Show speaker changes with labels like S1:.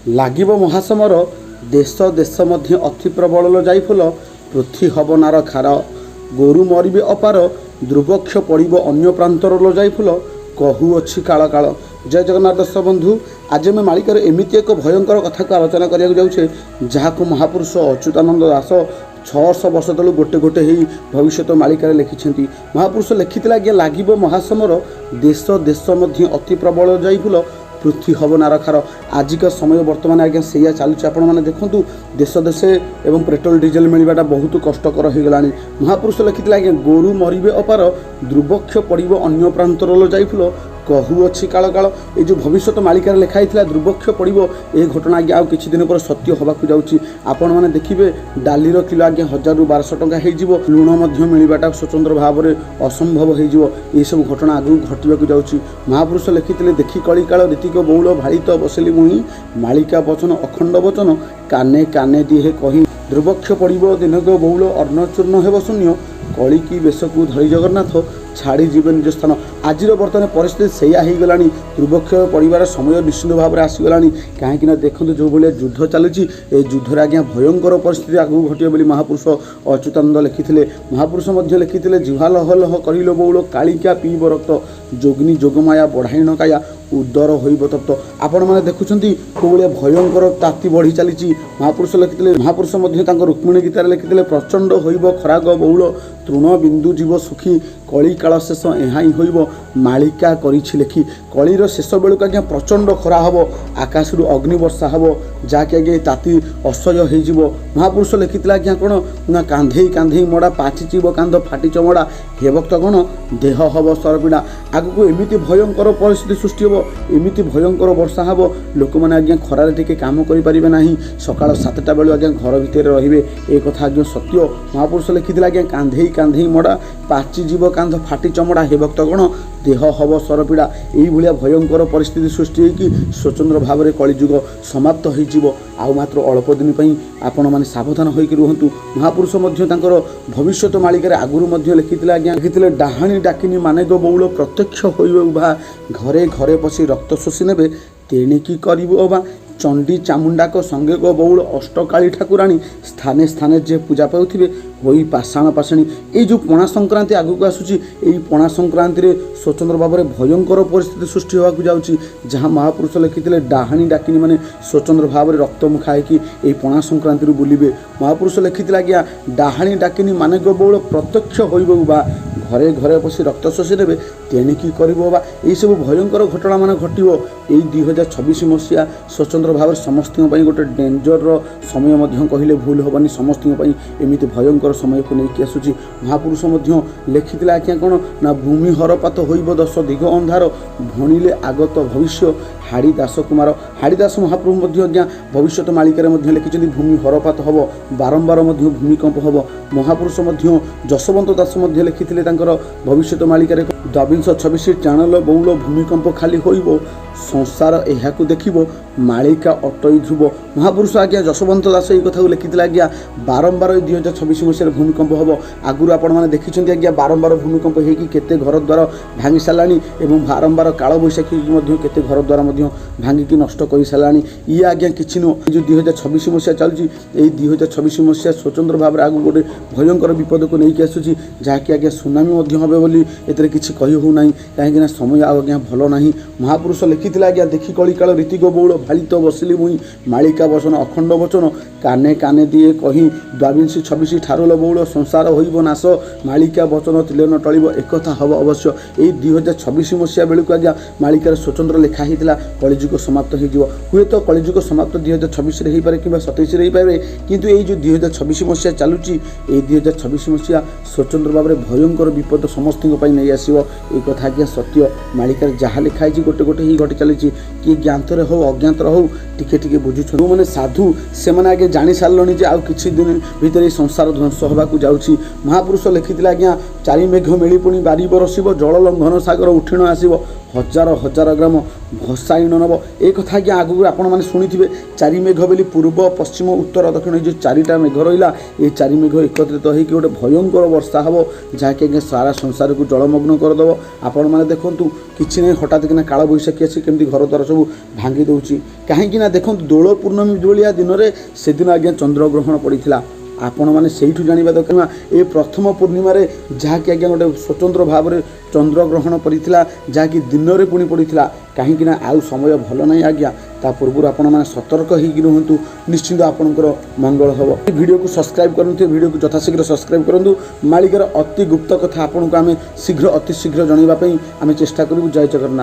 S1: ଲାଗିବ ମହାସମର, ଦେଶ ଦେଶ ମଧ୍ୟ ଅତି ପ୍ରବଳ ଯାଇଫୁଲ, ପୃଥ୍ୱୀ ହବ ନାର ଖାର, ଗୋରୁ ମରିବେ ଅପାର, ଦୁର୍ଭିକ୍ଷ ପଡ଼ିବ ଅନ୍ୟ ପ୍ରାନ୍ତର ଯାଇଫୁଲ, କହୁଅଛି କାଳ କାଳ। ଜୟ ଜଗନ୍ନାଥ ଦର୍ଶକ ବନ୍ଧୁ, ଆଜି ଆମେ ମାଳିକାର ଏମିତି ଏକ ଭୟଙ୍କର କଥାକୁ ଆଲୋଚନା କରିବାକୁ ଯାଉଛେ, ଯାହାକୁ ମହାପୁରୁଷ ଅଚ୍ୟୁତାନନ୍ଦ ଦାସ 600 ବର୍ଷ ତଳୁ ଗୋଟେ ଗୋଟେ ହେଇ ଭବିଷ୍ୟତ ମାଳିକାରେ ଲେଖିଛନ୍ତି। ମହାପୁରୁଷ ଲେଖିଥିଲେ ଆଜ୍ଞା, ଲାଗିବ ମହାସମର, ଦେଶ ଦେଶ ମଧ୍ୟ ଅତି ପ୍ରବଳ ଯାଇଫୁଲ, ପୃଥ୍ୱୀ ହବ ନାରଖାର। ଆଜିକା ସମୟ ବର୍ତ୍ତମାନ ଆଜ୍ଞା ସେଇଆ ଚାଲୁଛି। ଆପଣମାନେ ଦେଖନ୍ତୁ, ଦେଶ ଦେଶେ ଏବଂ ପେଟ୍ରୋଲ ଡିଜେଲ ମିଳିବାଟା ବହୁତ କଷ୍ଟକର ହେଇଗଲାଣି। ମହାପୁରୁଷ ଲେଖିଥିଲେ ଆଜ୍ଞା, ଗୋରୁ ମରିବେ ଅପାର, ଦୁର୍ଭିକ୍ଷ ପଡ଼ିବ ଅନ୍ୟ ପ୍ରାନ୍ତର ଯାଇଫୁଲ, କହୁଅଛି କାଳ କାଳ। ଏଇ ଯେଉଁ ଭବିଷ୍ୟତ ମାଳିକାରେ ଲେଖା ହେଇଥିଲା ଦୁର୍ଭିକ୍ଷ ପଡ଼ିବ, ଏ ଘଟଣା ଆଜ୍ଞା ଆଉ କିଛି ଦିନ ପରେ ସତ୍ୟ ହେବାକୁ ଯାଉଛି। ଆପଣମାନେ ଦେଖିବେ, ଡାଲିର କିଲୋ ଆଜ୍ଞା 1000ରୁ 1200 ଟଙ୍କା ହେଇଯିବ। ଲୁଣ ମଧ୍ୟ ମିଳିବାଟା ସ୍ୱତନ୍ତ୍ର ଭାବରେ ଅସମ୍ଭବ ହେଇଯିବ। ଏସବୁ ଘଟଣା ଆଗକୁ ଘଟିବାକୁ ଯାଉଛି। ମହାପୁରୁଷ ଲେଖିଥିଲେ, ଦେଖି କଳିକାଳ ରୀତିକ ବହୁଳ, ଭାଳିତ ବସିଲି ମୁହିଁ, ମାଳିକା ବଚନ ଅଖଣ୍ଡ ବଚନ କାନେ କାନେ ଦିହେ କହି। ଦୁର୍ଭିକ୍ଷ ପଡ଼ିବ ଦିନକ ବହୁଳ, ଅନ୍ନଚୂର୍ଣ୍ଣ ହେବ ଶୂନ୍ୟ, କଳିକି ବେଶକୁ ଧରି ଜଗନ୍ନାଥ ଛାଡ଼ି ଯିବେ ନିଜ ସ୍ଥାନ। ଆଜିର ବର୍ତ୍ତମାନ ପରିସ୍ଥିତି ସେଇଆ ହେଇଗଲାଣି। ଦୁର୍ଭିକ୍ଷ ପଡ଼ିବାର ସମୟ ନିଶ୍ଚିତ ଭାବରେ ଆସିଗଲାଣି। କାହିଁକିନା ଦେଖନ୍ତୁ, ଯେଉଁ ଭଳିଆ ଯୁଦ୍ଧ ଚାଲିଛି, ଏ ଯୁଦ୍ଧରେ ଆଜ୍ଞା ଭୟଙ୍କର ପରିସ୍ଥିତି ଆଗକୁ ଘଟିବ ବୋଲି ମହାପୁରୁଷ ଅଚ୍ୟୁତାନନ୍ଦ ଲେଖିଥିଲେ। ମହାପୁରୁଷ ମଧ୍ୟ ଲେଖିଥିଲେ, ଜିହ୍ୱା ଲହ ଲହ କରିଲ ବଉଳ, କାଳିକା ପିଇବ ରକ୍ତ, ଯୋଗିନୀ ଯୋଗମାୟା ବଢ଼ାଇଣ କାୟା, ଉଦର ହୋଇବ ତପ୍ତ। ଆପଣମାନେ ଦେଖୁଛନ୍ତି, କେଉଁ ଭଳିଆ ଭୟଙ୍କର ତାତି ବଢ଼ି ଚାଲିଛି। ମହାପୁରୁଷ ଲେଖିଥିଲେ, ମହାପୁରୁଷ ମଧ୍ୟ ତାଙ୍କ ରୁକ୍ମିଣୀ ଗୀତାରେ ଲେଖିଥିଲେ, ପ୍ରଚଣ୍ଡ ହୋଇବ ଖରାଗ ବହୁଳ, ତୃଣ ବିନ୍ଦୁ ଜୀବ ସୁଖୀ, କଳି କାଳ ଶେଷ ଏହା ହିଁ ହୋଇବ, ମାଳିକା କରିଛି ଲେଖି। କଳିର ଶେଷ ବେଳକୁ ଆଜ୍ଞା ପ୍ରଚଣ୍ଡ ଖରା ହେବ, ଆକାଶରୁ ଅଗ୍ନି ବର୍ଷା ହେବ, ଯାହାକି ଆଜ୍ଞା ତାତି ଅସହ୍ୟ ହେଇଯିବ। ମହାପୁରୁଷ ଲେଖିଥିଲେ ଆଜ୍ଞା କ'ଣ ନା, କାନ୍ଧେଇ କାନ୍ଧେଇ ମଡ଼ା, ପାଚିଯିବ କାନ୍ଧ ଫାଟି ଚମଡ଼ା, ହେ ଭକ୍ତଗଣ ଦେହ ହେବ ସରପିଡ଼ା। ଆଗକୁ ଏମିତି ଭୟଙ୍କର ପରିସ୍ଥିତି ସୃଷ୍ଟି ହେବ, ଏମିତି ଭୟଙ୍କର ବର୍ଷା ହେବ, ଲୋକମାନେ ଆଜ୍ଞା ଖରାରେ ଟିକେ କାମ କରିପାରିବେ ନାହିଁ। ସକାଳ 7ଟା ବେଳୁ ଆଜ୍ଞା ଘର ଭିତରେ ରହିବେ। ଏ କଥା ଆଜ୍ଞା ସତ୍ୟ। ମହାପୁରୁଷ ଲେଖିଥିଲେ ଆଜ୍ଞା, କାନ୍ଧେଇ କାନ୍ଧେଇ ମଡ଼ା, ପାଚିଯିବ କାନ୍ଧ ଫାଟି ଚମଡ଼ା, ହେ ଭକ୍ତଗଣ ଦେହ ହେବ ସରପିଡ଼ା। ଏଇଭଳିଆ ଭୟଙ୍କର ପରିସ୍ଥିତି ସୃଷ୍ଟି ହେଇକି ସ୍ୱତନ୍ତ୍ର ଭାବରେ କଳିଯୁଗ ସମାପ୍ତ ହେଇଯିବ ଆଉ ମାତ୍ର ଅଳ୍ପ ଦିନ ପାଇଁ। ଆପଣମାନେ ସାବଧାନ ହୋଇକି ରୁହନ୍ତୁ। ମହାପୁରୁଷ ମଧ୍ୟ ତାଙ୍କର ଭବିଷ୍ୟତ ମାଳିକାରେ ଆଗରୁ ମଧ୍ୟ ଲେଖିଥିଲେ ଆଜ୍ଞା, ଲେଖିଥିଲେ, ଡାହାଣୀ ଡାକିନୀ ମାନେ ଗୋ ବଉଳ, ପ୍ରତ୍ୟକ୍ଷ ହୋଇବେ ଉଭା, ଘରେ ଘରେ ପଶି ରକ୍ତ ଶୋଷି ନେବେ, ତେଣିକି କରିବୁ ଅବା। ଚଣ୍ଡୀ ଚାମୁଣ୍ଡାକ ସଙ୍ଗେ ଗୋ ବଉଳ, ଅଷ୍ଟକାଳୀ ଠାକୁରାଣୀ ସ୍ଥାନେ ସ୍ଥାନେ ଯେ ପୂଜା ପାଉଥିବେ, ହୋଇ ପାଷାଣ ପାଷାଣୀ। ଏଇ ଯେଉଁ ପଣା ସଂକ୍ରାନ୍ତି ଆଗକୁ ଆସୁଛି, ଏଇ ପଣା ସଂକ୍ରାନ୍ତିରେ ସ୍ୱତନ୍ତ୍ର ଭାବରେ ଭୟଙ୍କର ପରିସ୍ଥିତି ସୃଷ୍ଟି ହେବାକୁ ଯାଉଛି, ଯାହା ମହାପୁରୁଷ ଲେଖିଥିଲେ, ଡାହାଣୀ ଡାକିନୀ ମାନେ ସ୍ୱତନ୍ତ୍ର ଭାବରେ ରକ୍ତମୁଖା ହେଇକି ଏଇ ପଣା ସଂକ୍ରାନ୍ତିରୁ ବୁଲିବେ। ମହାପୁରୁଷ ଲେଖିଥିଲେ ଆଜ୍ଞା, ଡାହାଣୀ ଡାକିନୀ ମାନେ ଗୋ ବଉଳ, ପ୍ରତ୍ୟକ୍ଷ ହୋଇବ ବା, ଘରେ ଘରେ ପଶି ରକ୍ତ ଶୋଷି ନେବେ, ତେଣିକି କରିବ ବା। ଏଇସବୁ ଭୟଙ୍କର ଘଟଣା ମାନେ ଘଟିବ। ଏଇ 2026 ମସିହା ସ୍ୱତନ୍ତ୍ର ଭାବରେ ସମସ୍ତଙ୍କ ପାଇଁ ଗୋଟେ ଡେଞ୍ଜରର ସମୟ ମଧ୍ୟ କହିଲେ ଭୁଲ ହେବନି। ସମସ୍ତଙ୍କ ପାଇଁ ଏମିତି ଭୟଙ୍କର ସମୟକୁ ନେଇକି ଆସୁଛି। ମହାପୁରୁଷ ମଧ୍ୟ ଲେଖିଥିଲେ ଆଜ୍ଞା କ'ଣ ନା, ଭୂମି ହରପାତ ହୋଇବ, ଦଶ ଦିଗ ଅନ୍ଧାର, ଭଣିଲେ ଆଗତ ଭବିଷ୍ୟ ହାଡ଼ି ଦାସ କୁମାର। ହାଡ଼ିଦାସ ମହାପ୍ରଭୁ ମଧ୍ୟ ଆଜ୍ଞା ଭବିଷ୍ୟତ ମାଳିକାରେ ମଧ୍ୟ ଲେଖିଛନ୍ତି, ଭୂମି ହରପାତ ହେବ, ବାରମ୍ବାର ମଧ୍ୟ ଭୂମିକମ୍ପ ହେବ। ମହାପୁରୁଷ ମଧ୍ୟ ଯଶୋବନ୍ତ ଦାସ ମଧ୍ୟ ଲେଖିଥିଲେ ତାଙ୍କର ଭବିଷ୍ୟତ ମାଳିକାରେ, ଦ୍ୱାବିଂଶ ଛବିଶ ଟାଣଲ ବଉଳ, ଭୂମିକମ୍ପ ଖାଲି ହୋଇବ, ସଂସାର ଏହାକୁ ଦେଖିବ, ମାଳିକା ଅଟଇ ଧ୍ରୁବ। ମହାପୁରୁଷ ଆଜ୍ଞା ଯଶୋବନ୍ତ ଦାସ ଏଇ କଥାକୁ ଲେଖିଥିଲେ ଆଜ୍ଞା, ବାରମ୍ବାର ଏଇ 2026 ମସିହାରେ ଭୂମିକମ୍ପ ହେବ। ଆଗରୁ ଆପଣମାନେ ଦେଖିଛନ୍ତି ଆଜ୍ଞା, ବାରମ୍ବାର ଭୂମିକମ୍ପ ହେଇକି କେତେ ଘର ଦ୍ୱାର ଭାଙ୍ଗି ସାରିଲାଣି ଏବଂ ବାରମ୍ବାର କାଳବୈଶାଖୀ ମଧ୍ୟ କେତେ ଘର ଦ୍ୱାର ମଧ୍ୟ ଭାଙ୍ଗିକି ନଷ୍ଟ କରିସାରିଲାଣି। ଇଏ ଆଜ୍ଞା କିଛି ନୁହଁ। ଏଇ ଯେଉଁ 2026 ମସିହା ଚାଲୁଛି, ଏଇ 2026 ମସିହା ସ୍ୱତନ୍ତ୍ର ଭାବରେ ଆଗକୁ ଗୋଟେ ଭୟଙ୍କର ବିପଦକୁ ନେଇକି ଆସୁଛି, ଯାହାକି ଆଜ୍ଞା ସୁନାମି ମଧ୍ୟ ହେବ ବୋଲି ଏଥିରେ କିଛି କହି ହେଉନାହିଁ। କାହିଁକିନା ସମୟ ଆଉ ଆଜ୍ଞା ଭଲ ନାହିଁ। ମହାପୁରୁଷ ଲେଖିଥିଲେ ଆଜ୍ଞା, ଦେଖି କଳିକାଳ ରୀତିକ ବହୁଳ, ଭାଳିତ ବସିଲି ମୁହିଁ, ମାଳିକା ବଚନ ଅଖଣ୍ଡ ବଚନ କାନେ କାନେ ଦିଏ କହି। ଦ୍ୱାବିଂଶୀ ଛବିଶ ଠାରୁଲ ବହୁଳ, ସଂସାର ହୋଇବ ନାଶ, ମାଳିକା ବଚନ ତିଲେ ନ ଟଳିବ, ଏକଥା ହେବ ଅବଶ୍ୟ। ଏଇ 2026 ମସିହା ବେଳକୁ ଆଜ୍ଞା ମାଳିକାରେ ସ୍ୱତନ୍ତ୍ର ଲେଖା ହେଇଥିଲା, କଳିଯୁଗ ସମାପ୍ତ ହେଇଯିବ। ହୁଏତ କଳିଯୁଗ ସମାପ୍ତ 2026ରେ ହେଇପାରେ କିମ୍ବା 27ରେ ହେଇପାରେ, କିନ୍ତୁ ଏଇ ଯେଉଁ 2026 ମସିହା ଚାଲୁଛି, ଏଇ 2026 ମସିହା ସ୍ୱତନ୍ତ୍ର ଭାବରେ ଭୟଙ୍କର ବିପଦ ସମସ୍ତଙ୍କ ପାଇଁ ନେଇ ଆସିବ। ଏଇ କଥା ଆଜ୍ଞା ସତ୍ୟ। ମାଳିକାରେ ଯାହା ଲେଖା ହେଇଛି, ଗୋଟେ ଗୋଟେ ହିଁ ଘଟି ଚାଲିଛି। କିଏ ଜ୍ଞାତରେ ହଉ ଅଜ୍ଞାତରେ ହଉ, ଟିକେ ଟିକେ ବୁଝୁଛନ୍ତି। ଯେଉଁମାନେ ସାଧୁ, ସେମାନେ ଆଜ୍ଞା ଜାଣି ସାରିଲଣି ଯେ ଆଉ କିଛି ଦିନ ଭିତରେ ଏଇ ସଂସାର ଧ୍ୱଂସ ହେବାକୁ ଯାଉଛି। ମହାପୁରୁଷ ଲେଖିଥିଲେ ଆଜ୍ଞା, ଚାରି ମେଘ ମିଳି ପୁଣି ବାରି ବରସିବ, ଜଳ ଲଙ୍ଘନ ସାଗର ଉଠିଣ ଆସିବ, ହଜାର ହଜାର ଗ୍ରାମ ଭସାଇଣ ନେବ। ଏ କଥା ଆଜ୍ଞା ଆଗକୁ ଆପଣମାନେ ଶୁଣିଥିବେ। ଚାରି ମେଘ ବୋଲି ପୂର୍ବ, ପଶ୍ଚିମ, ଉତ୍ତର, ଦକ୍ଷିଣ, ଏ ଯେଉଁ ଚାରିଟା ମେଘ ରହିଲା, ଏ ଚାରି ମେଘ ଏକତ୍ରିତ ହେଇକି ଗୋଟେ ଭୟଙ୍କର ବର୍ଷା ହେବ, ଯାହାକି ଆଜ୍ଞା ସାରା ସଂସାରକୁ ଜଳମଗ୍ନ କରିଦେବ। ଆପଣମାନେ ଦେଖନ୍ତୁ, କିଛି ନାହିଁ, ହଠାତ୍ କିନା କାଳବୈଶାଖୀ ଆସି କେମିତି ଘର ଦ୍ୱାର ସବୁ ଭାଙ୍ଗି ଦେଉଛି। କାହିଁକି ନା ଦେଖନ୍ତୁ, ଦୋଳ ପୂର୍ଣ୍ଣମୀ ଭଳିଆ ଦିନରେ ସେଦିନ ଆଜ୍ଞା ଚନ୍ଦ୍ରଗ୍ରହଣ ପଡ଼ିଥିଲା। ଆପଣମାନେ ସେଇଠୁ ଜାଣିବା ଦରକାର, ଏ ପ୍ରଥମ ପୂର୍ଣ୍ଣିମାରେ ଯାହାକି ଆଜ୍ଞା ଗୋଟେ ସ୍ୱତନ୍ତ୍ର ଭାବରେ ଚନ୍ଦ୍ରଗ୍ରହଣ ପଡ଼ିଥିଲା, ଯାହାକି ଦିନରେ ପୁଣି ପଡ଼ିଥିଲା। କାହିଁକି ନା ଆଉ ସମୟ ଭଲ ନାହିଁ ଆଜ୍ଞା। ତା ପୂର୍ବରୁ ଆପଣମାନେ ସତର୍କ ହେଇକି ରୁହନ୍ତୁ, ନିଶ୍ଚିନ୍ତ ଆପଣଙ୍କର ମଙ୍ଗଳ ହେବ। ଭିଡ଼ିଓକୁ ସବସ୍କ୍ରାଇବ୍ କରନ୍ତୁ, ଭିଡ଼ିଓକୁ ଯଥାଶୀଘ୍ର ସବସ୍କ୍ରାଇବ୍ କରନ୍ତୁ। ମାଳିକାର ଅତି ଗୁପ୍ତ କଥା ଆପଣଙ୍କୁ ଆମେ ଶୀଘ୍ର, ଅତି ଶୀଘ୍ର ଜଣାଇବା ପାଇଁ ଆମେ ଚେଷ୍ଟା କରିବୁ। ଜୟ ଜଗନ୍ନାଥ।